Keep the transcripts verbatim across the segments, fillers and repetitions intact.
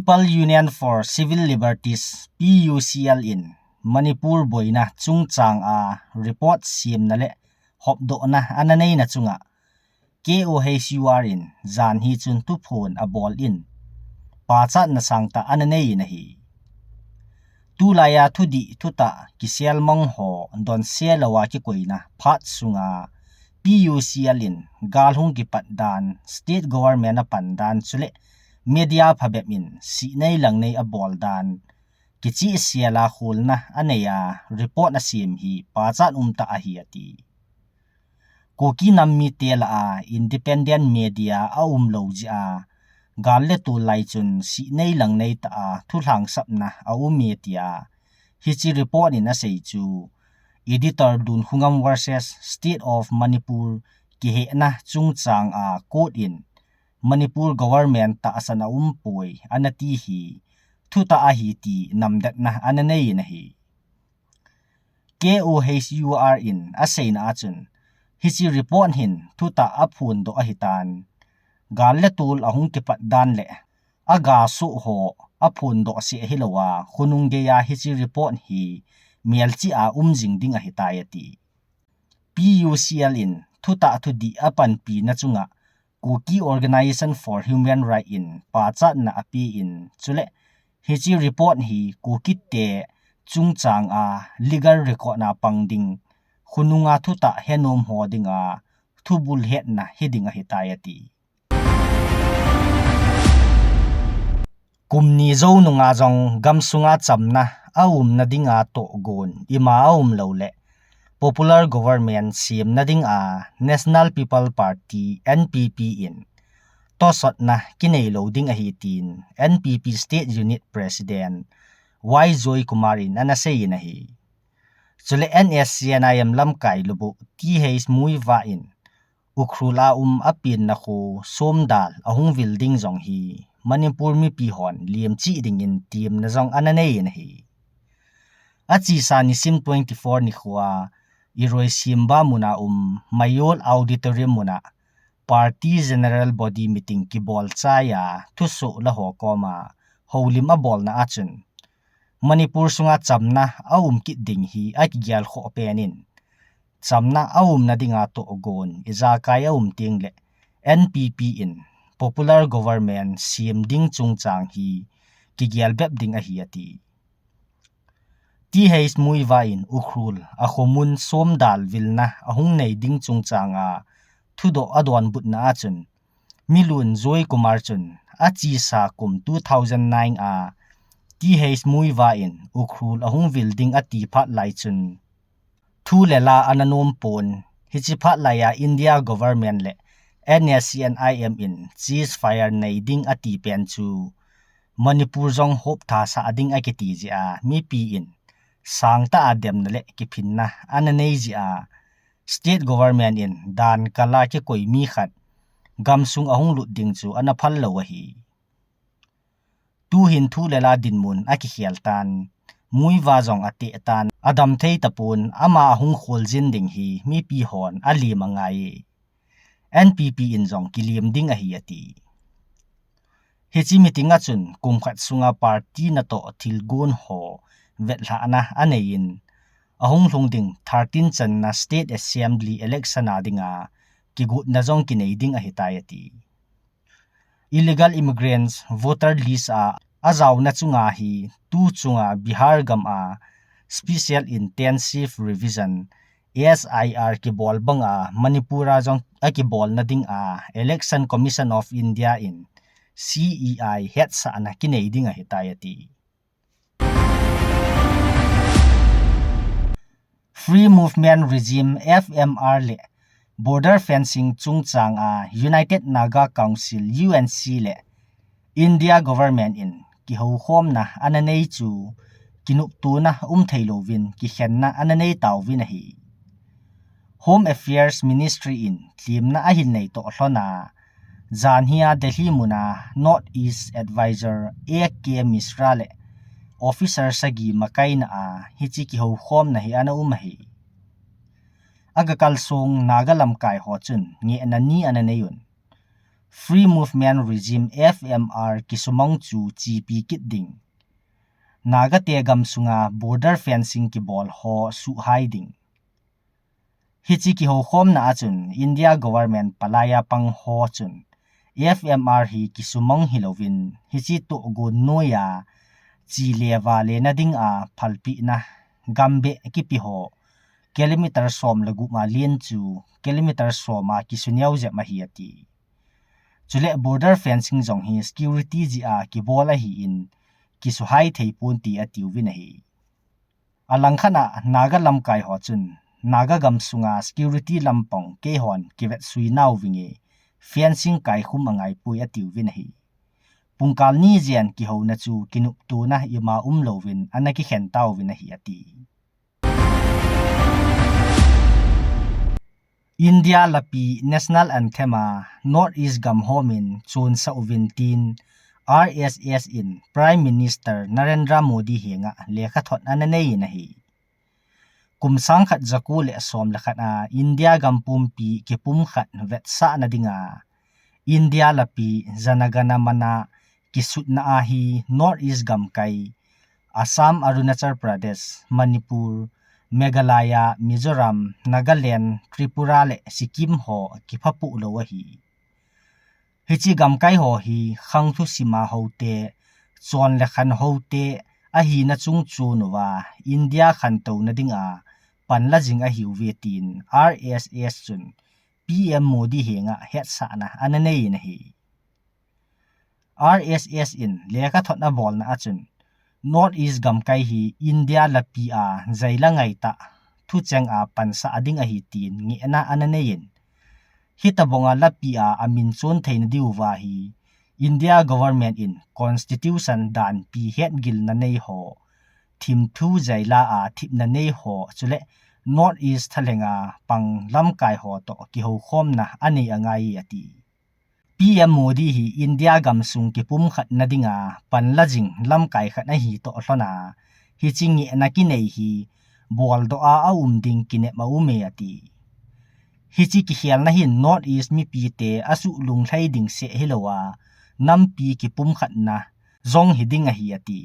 People Union for Civil Liberties, P U C L in Manipur boina chungchang a report siamna le hopdohna ana neina chunga K O H U R in jan hi chun thuphon abol in pachatna sangtah ana nei in ahi. Tulai a thudih thutah kiselmang ho donse lou a kikoina phat sunga P U C L in gal hung kipat dan, state government a pan dan chule media phabep in sihnei langnei abol dan, kichihsel a kholna anei a report asiam hi pachat umtah ahi ati. Kuki nam mite lah a independent media aumlou jeh a gal le tol lai chun sihnei langnei tah a thulhangsapna aum e tia hiche report in asei chu Editor Dunkhungam versus State of Manipur kihehna chungchang a court in Manipur government tahsan aumpoi ana ti hi thutah ahi ti namdetna ana nei in ahi. K O H U R in aseina a chun hiche report hin thutah aphondoh ahitan, gal le tol ahung kipat dan le aga soh ho aphondoh seh hilou a khonung geiya hiche report hi melchih a um jing ding ahitai ati. P U C L in thutah thudih apanpina chunga Kuki Organisation for Human Rights in pachatna ape in chule hiche report hi Kukite chungchang a legal record na pang ding, khonunga thutah henom ho dinga thubul hetna hiding ahitai ati. Kum ni jou nunga jong gamsunga chamna aumna dinga tohgon ima aumlou le popular government siamna dinga National People Party, N P P in tosotna kinei lou ding ahi tin N P P State Unit President Y Joy Kumar in ana sei in ahi. Chule N S C N I M lamkai lubuh T H Muivah in Ukhrul a um apenna kho Somdal ahung vil ding jong hi Manipur mipi hon liemchih dingin temna jong ana nei in ahi. Achesa nisim twenty-four nikhoa Iroisemba muna um Mayol Auditorium muna Party General Body Meeting kibol chaiya thusoh la ho koma houlim abolna a chun Manipur sunga chamna aum kit ding hi akigel khoh pen in chamna aumna dinga tohgon ijakai aum teng le N P P in popular government siam ding chungchang hi kigel bep ding ahi ati. T H Muivah in Ukhrul a khomun Somdal vilna ahung nei ding chungchanga thudoh adonbutna a chun milun Joy Kumar chun achesa kum two thousand nine a T H Muivah in Ukhrul ahung vil ding ati phat lai chun thu le la ana nom pon, hiche phat laiya India government le N S C N I M in ceasefire nei ding ati pen chu Manipur jong hoptha sah ding akiti jeh a mipi in sangtah a demna le kiphinna ana nei jeh a state government in dan kala kikoi mi khat gamsung ahung lut ding chu ana phal lou ahi. Tuhin thu le la dinmun akikhel tan, Muivah jong ateh tan, adam thei tapon, ama ahung kholjin ding hi mipi hon alim angai e. N P P in jong kilim ding ahi ati. Hiche meeting a chun kum khat sunga party natoh thilgon ho vetlhahna anei in, ahung lhung ding thirteen channa State Assembly election a dinga kigotna jong kinei ding ahitai ati. Illegal immigrants voter list a ajaona chunga hi tu chunga Bihar gam a Special Intensive Revision, S I R, kibol banga Manipur a jong akibolna dinga Election Commission of India in C E I hetsahna kinei ding ahitai ati. Free Movement Regime, F M R, le border fencing chungchang a United Naga Council, U N C, le India government in kihoukhomna ana nei chu kinoptona um theilouvin kikhenna ana nei tauvin ahi. Home Affairs Ministry in themna ahin nei toh lhon a, janhia Delhi muna North East Advisor A K Mishra le officer sagi makaina a hiche kihoukhomna hi ana um ahi. Aga kalsong Naga lamkai ho chun ngehna ni ana nei un. Free Movement Regime, F M R, kisumang chu chepi kit ding. Naga te gam sunga border fencing kibol ho suhai ding. Hiche kihoukhomna a chun India government palai a pang ho chun F M R hi kisumang hilouvin, hiche tohgon noiya chi le va lena dinga phalpina gambeh kipe ho kilometer som le gup ma len chu kilometer som a kisuneo jep ahi ati. Chule border fencing jong hi security jeh a kibol ahin, kisuhai thei ponte atiuvin ahi. Alangkhat a Naga lamkai ho chun, Naga gam sunga security lampang keihon kivetsui nauvinge, fencing kaikhum angaipoi atiuvin ahi. Pungkal ni jen kihouna chu kinoptona ima umlouvin ana kikhen tauvin ahi ati. India lapi National Anthem a North East gam ho min chonsah uvin tin R S S in Prime Minister Narendra Modi henga lekhathot ana neiyin ahi. Kum sang khat jako le som le khat a India gam pumpi kipumkhat vetsahna dinga India lapi Jana Gana Mana kisutna a hi North East gamkai, Assam, Arunachal Pradesh, Manipur, Meghalaya, Mizoram, Nagaland, Tripura le Sikkim ho kiphapoh lou ahi. Hiche gamkai ho hi khang thusim a houte, chon le khan houte ahina chungchon uva India khantouna dinga panla jing ahiuve tin R S S chun P M Modi henga hetsahna ana neiyin ahi. R S S in lekhathot abolna a chun, North East gamkai hi India lapi a jaila ngaitah thucheng a pansah ding ahi tin ngehna ana neiyin, hitobanga lapi a amin chon theina diuva hi India government in constitution danpi hetgilna nei ho, thimthu jaila a thipna nei ho, chule North East thalhenga pang lamkai ho toh kihoukhomna anei angaiye ati. P M Modi hi India gamsung kipumkhatna dinga panla jing lamkai khat ahi toh lhona, hiche ngehna kinei hi boldoh a aum ding kinep aume ati. Hiche kikhelna hin North East mipite asuhlunglhai ding seh hilouva, nampi kipumkhatna jong hiding ahi ati.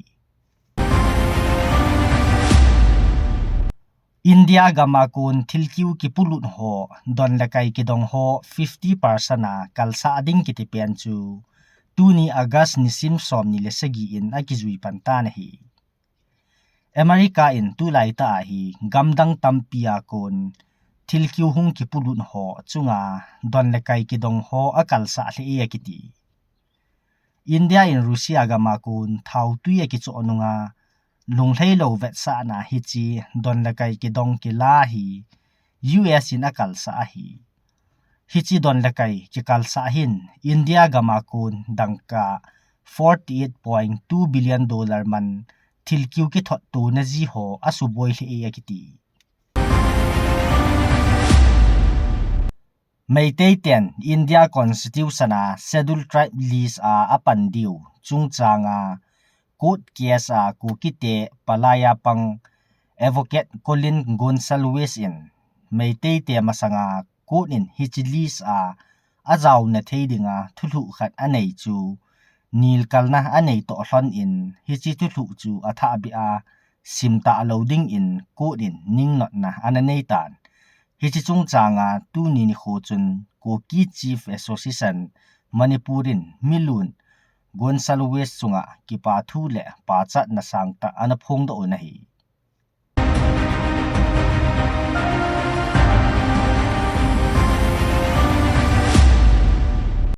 India gama kon thilkiu kipolut ho, don le kai kidong ho fifty percent a kalsah ding kiti pen chu tuni August nisim somni le sagi in akijui pan tan ahi. America in tulaitah a hi gamdang tampi a kon thilkiu hung kipolut ho chunga don le kai kidong ho akalsah lheh e akiti. India in Russia gama kon thaotui akichoh nunga lunglhailou vetsahna hiche don le kai kidong kila hi U S in akalsah ahi. Hiche don le kai kikalsah hin India gama kon dangka forty eight point two billion dollar man thilkiu kithot tona ji ho asuboi lheh e akiti. Meitei ten India Constitution a Scheduled Tribe list a apan diu chungchanga court case a Kukite palai a pang Advocate Colin Gonsalves in Meiteite masanga court in hiche list a ajaona thei dinga thulhuh khat anei chu nilkalna anei toh lhon in hiche thulhuh chu athahbeh a simtah lou dingin court in ningnotna ana neitan. Hiche chungchanga tuni nikho chun Kuki Chief Association Manipur in milun Gonsalves chunga kipathu le pachatna sangtah ana phongdoh un ahi.